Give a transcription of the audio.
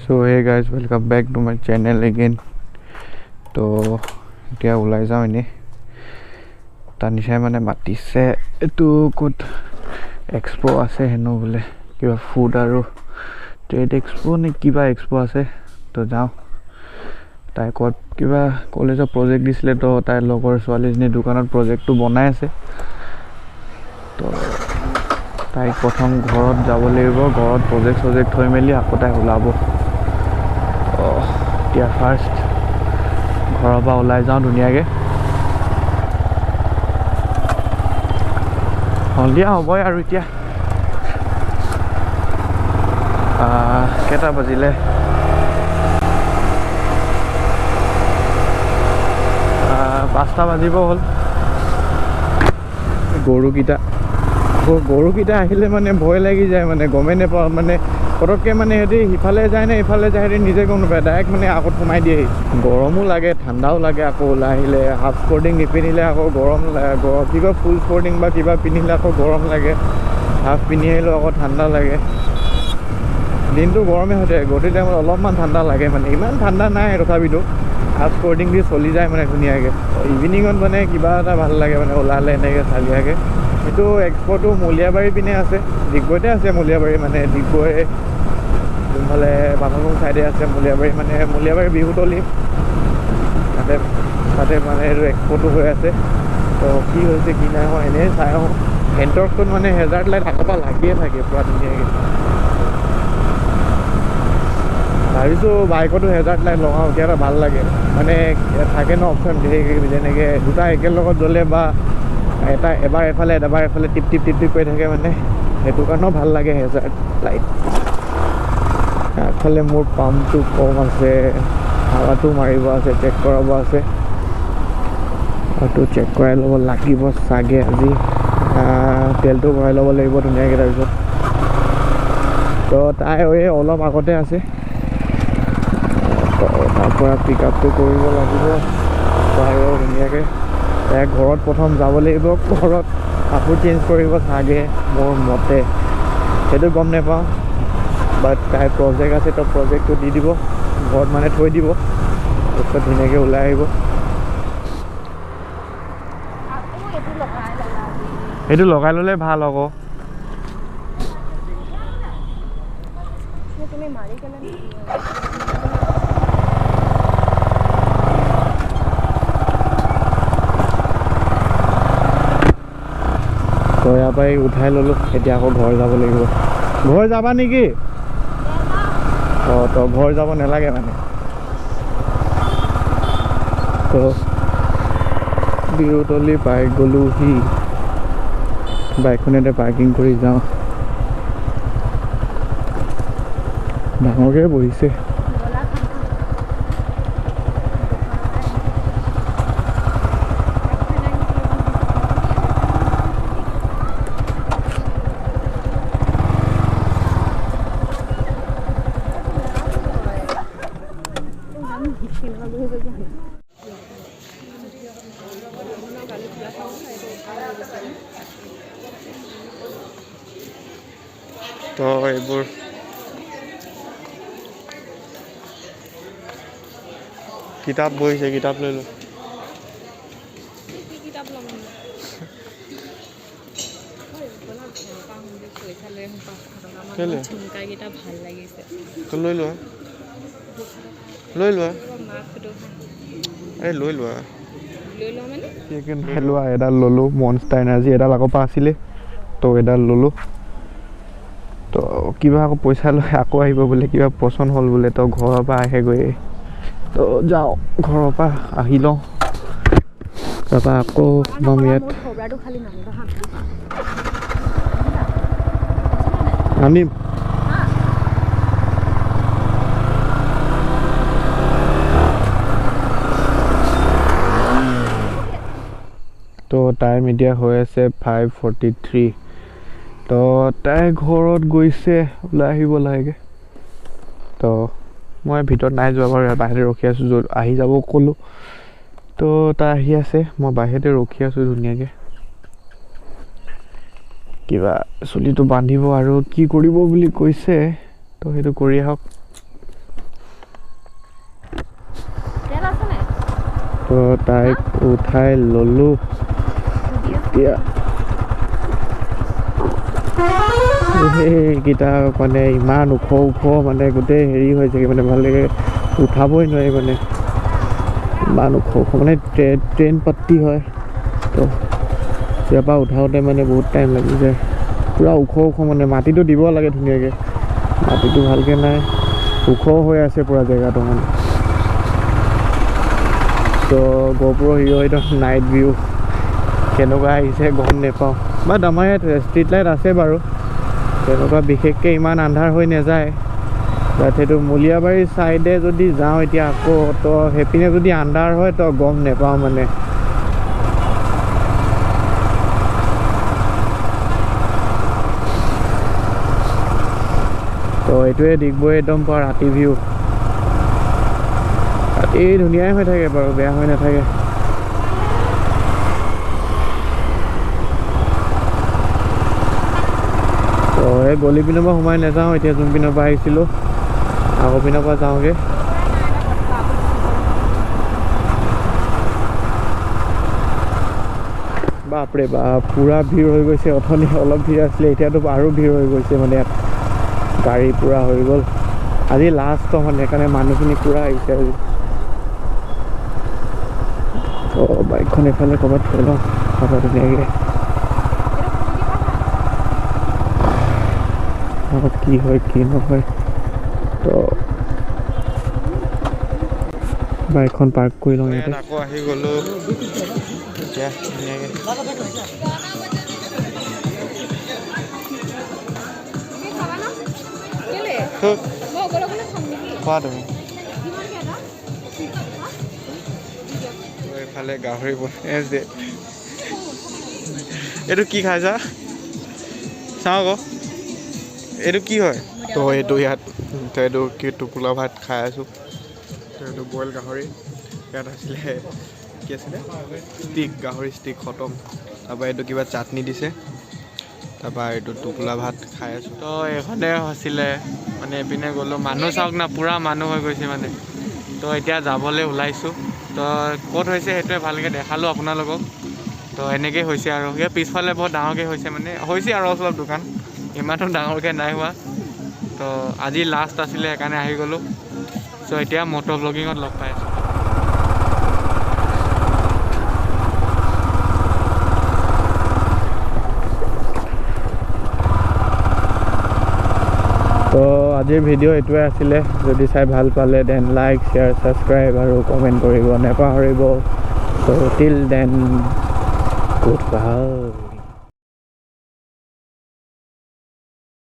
So hey guys, welcome back to my channel again. তো এতিয়া ওলাই যাওঁ এনেই। তানিশাই মানে মাতিছে, এইটো ক'ত এক্সপ' আছে হেনো বোলে, কিবা ফুড আৰু ট্ৰেড এক্সপ' নে কিবা এক্সপ' আছে, তো যাওঁ। তাই ক'ত কিবা কলেজৰ প্ৰজেক্ট দিছিলে, তো তাইৰ লগৰ ছোৱালীজনী দোকানত প্ৰজেক্টটো বনাই আছে। তো তাইক প্ৰথম ঘৰত যাব লাগিব, ঘৰত প্ৰজেক্ট চজেক্ট থৈ মেলি আকৌ তাই ওলাব। তো এতিয়া ফাৰ্ষ্ট ঘৰৰ পৰা ওলাই যাওঁ ধুনীয়াকৈ। সন্ধিয়া হ'বই আৰু এতিয়া কেইটা বাজিলে? 5টা বাজিব হ'ল। গৰুকেইটা আহিলে মানে ভয় লাগি যায়, মানে গমেই নাপাওঁ, মানে পটককৈ মানে সিহঁতি সিফালে যায় নে ইফালে যায় সিহঁতি নিজে গম নাপায়, ডাইৰেক্ট মানে আগত সোমাই দিয়েহি। গৰমো লাগে, ঠাণ্ডাও লাগে, আকৌ ওলাই আহিলে হাফ স্পৰ্টিং নিপিন্ধিলে আকৌ গৰম, কি কয় ফুল স্পৰ্টিং বা কিবা পিন্ধিলে আকৌ গৰম লাগে, হাফ পিন্ধি আহিলেও আকৌ ঠাণ্ডা লাগে। দিনটো গৰমে হৈ থাকে, গধূলি টাইমত অলপমান ঠাণ্ডা লাগে, মানে ইমান ঠাণ্ডা নাই তথাপিতো হাফ স্পৰ্টিং দি চলি যায় মানে ধুনীয়াকৈ। ইভিনিঙত মানে কিবা এটা ভাল লাগে মানে ওলালে এনেকৈ চালিয়াকৈ। সেইটো এক্সপ'টো মলিয়াবাৰী পিনে আছে, ডিগবৈতে আছে মলিয়াবাৰী, মানে ডিগবৈ যোনফালে বামুণুং চাইডে আছে মলিয়াবাৰী, মানে মলিয়াবাৰী বিহুতলী তাতে তাতে মানে এইটো এক্সপ'টো হৈ আছে। তো কি হৈছে কি নাই হোৱা এনেই চাই আহোঁ। এণ্টৰ্কটোত মানে হেজাৰ্ড লাইট আগৰ পৰা লাগিয়ে থাকে পূৰা ধুনীয়াকৈ। ভাবিছোঁ বাইকতো হেজাৰ্ড লাইট লগাওঁ, কিবা এটা ভাল লাগে, মানে থাকে ন অপশ্যন ধেৰ, যেনেকৈ দুটা একেলগত জ্বলে বা এটা এবাৰ এফালে এবাৰ এফালে টিপ টিপ টিপ টিপ কৰি থাকে, মানে সেইটো কাৰণেও ভাল লাগে হেজাৰ্ড লাইট। আগফালে মোৰ পাম্পটো কম আছে, হাৱাটো মাৰিব আছে, চেক কৰাব আছে, হাৱাটো চেক কৰাই ল'ব লাগিব চাগে আজি। তেলটো ভৰাই ল'ব লাগিব ধুনীয়াকৈ তাৰপিছত। তো তাই এই অলপ আগতে আছে, তো তাৰ পৰা পিক আপটো কৰিব লাগিব আৰু ধুনীয়াকৈ। তাই ঘৰত প্ৰথম যাব লাগিব, ঘৰত কাপোৰ চেঞ্জ কৰিব চাগে মোৰ মতে, সেইটো গম নাপাওঁ। বাট তাইৰ প্ৰজেক্ট আছে, তো প্ৰজেক্টটো দি দিব, ঘৰত মানে থৈ দিব, তাৰপিছত ধুনীয়াকৈ ওলাই আহিব। সেইটো লগাই ল'লে ভাল আকৌ। তো ইয়াৰ পৰাই উঠাই ল'লোঁ, এতিয়া আকৌ ঘৰ যাব লাগিব। ঘৰ যাবা নেকি? অঁ, তো ঘৰ যাব নালাগে মানে। তো বিহুতলি পাই গ'লোহি, বাইকখন ইয়াতে পাৰ্কিং কৰি যাওঁ। ডাঙৰকৈ বহিছে। তো এইবোৰ কিতাপ বহিছে, কিতাপ লৈ লো। লৈ লোৱা, লৈ লোৱা, আৰে লৈ লোৱা। লোৱা এডাল ল'লোঁ, মনষ্টাৰ এনাৰ্জি এডাল আগৰ পৰা আছিলে, তো এডাল ল'লোঁ। তো কিবা আকৌ পইচা লৈ আকৌ আহিব বোলে, কিবা পচন্দ হ'ল বোলে, তো ঘৰৰ পৰা আহেগৈ। তো যাওঁ, ঘৰৰ পৰা আহি লওঁ, তাৰপৰা আকৌ সোমাম ইয়াত। আনিম। তো টাইম এতিয়া হৈ আছে 5:43। তো তাই ঘৰত গৈছে, ওলাই আহিব লাহেকৈ। তো মই ভিতৰত নাই যোৱা বাৰু, বাহিৰতে ৰখি আছোঁ, য'ত আহি যাব ক'লোঁ। তো তাই আহি আছে, মই বাহিৰতে ৰখি আছোঁ ধুনীয়াকৈ। কিবা চুলিটো বান্ধিব আৰু কি কৰিব বুলি কৈছে, তো সেইটো কৰি আহক। তো তাইক উঠাই ল'লোঁ। এতিয়া সেইকেইটা মানে ইমান ওখ ওখ মানে গোটেই হেৰি হৈ যায় মানে, ভালকৈ উঠাবই নোৱাৰি মানে, ইমান ওখ ওখ মানে ট্ৰেইন পাতি হয়। তো ইয়াৰ পৰা উঠাওঁতে মানে বহুত টাইম লাগি যায়। পূৰা ওখ ওখ মানে মাটিটো দিব লাগে ধুনীয়াকৈ, মাটিটো ভালকৈ নাই, ওখ হৈ আছে পূৰা জেগাটো মানে। তো গহপুৰৰ হিৰ' একদম নাইট ভিউ কেনেকুৱা আহিছে গম নেপাওঁ, বাট আমাৰ ইয়াত ষ্ট্ৰীট লাইট আছে বাৰু, তেনেকুৱা বিশেষকৈ ইমান আন্ধাৰ হৈ নাযায়। বাট সেইটো মলিয়াবাৰীৰ ছাইডে যদি যাওঁ এতিয়া আকৌ, তো সেইপিনে যদি আন্ধাৰ হয় তো গম নেপাওঁ মানে। তো এইটোৱে ডিগবৈ একদম পুৰা ৰাতি ভিউ। ৰাতি ধুনীয়াই হৈ থাকে বাৰু, বেয়া হৈ নাথাকে। তো এই গলি পিনৰ পৰা সোমাই নাযাওঁ, এতিয়া যোন পিনৰ পৰা আহিছিলোঁ আগৰ পিনৰ পৰা যাওঁগৈ। বাপৰে বাপ, পূৰা ভিৰ হৈ গৈছে। অথনি অলপ ভিৰ আছিলে, এতিয়াতো আৰু ভিৰ হৈ গৈছে মানে। ইয়াত গাড়ী পূৰা হৈ গ'ল। আজি লাষ্ট মানে, সেইকাৰণে মানুহখিনি পূৰা আহিছে আজি। তো বাইকখন এইফালে ক'ৰবাত থৈ লওঁ, তাৰপৰা ধুনীয়াকৈ কি হয় কি নহয়। তো বাইকখন পাৰ্ক কৰি লওঁ ইয়াতে। আকৌ আহি গ'লোঁ এতিয়া ধুনীয়াকৈ। খোৱা তুমি। এইফালে গাহৰি বনাই আছে। এইটো কি খাইছা চাওঁ আকৌ, এইটো কি হয়? তো এইটো ইয়াত, তো এইটো কি টোপোলা ভাত খাই আছোঁ। তো এইটো বইল গাহৰি, ইয়াত আছিলে কি আছিলে ষ্টিক, গাহৰি ষ্টিক খতম। তাৰপৰা এইটো কিবা চাটনি দিছে, তাৰপৰা এইটো টোপোলা ভাত খাই আছোঁ। তো এইখনে আছিলে মানে, এইপিনে গ'লোঁ, মানুহ চাওক না পূৰা মানুহ হৈ গৈছে মানে। তো এতিয়া যাবলৈ ওলাইছোঁ। তো ক'ত হৈছে সেইটোৱে ভালকৈ দেখালোঁ আপোনালোকক। তো এনেকেই হৈছে আৰু ইয়াৰ পিছফালে বহুত ডাঙৰকৈ হৈছে মানে, হৈছে আৰু অলপ দোকান, ইমানো ডাঙৰকৈ নাই হোৱা। তো আজি লাষ্ট আছিলে সেইকাৰণে আহি গ'লোঁ। চ' এতিয়া মটৰ ব্লগিঙত লগ পাই আছোঁ। তো আজিৰ ভিডিঅ' এইটোৱে আছিলে। যদি চাই ভাল পালে then like, share, subscribe আৰু কমেণ্ট কৰিব নাপাহৰিব। চ' টিল then good bye.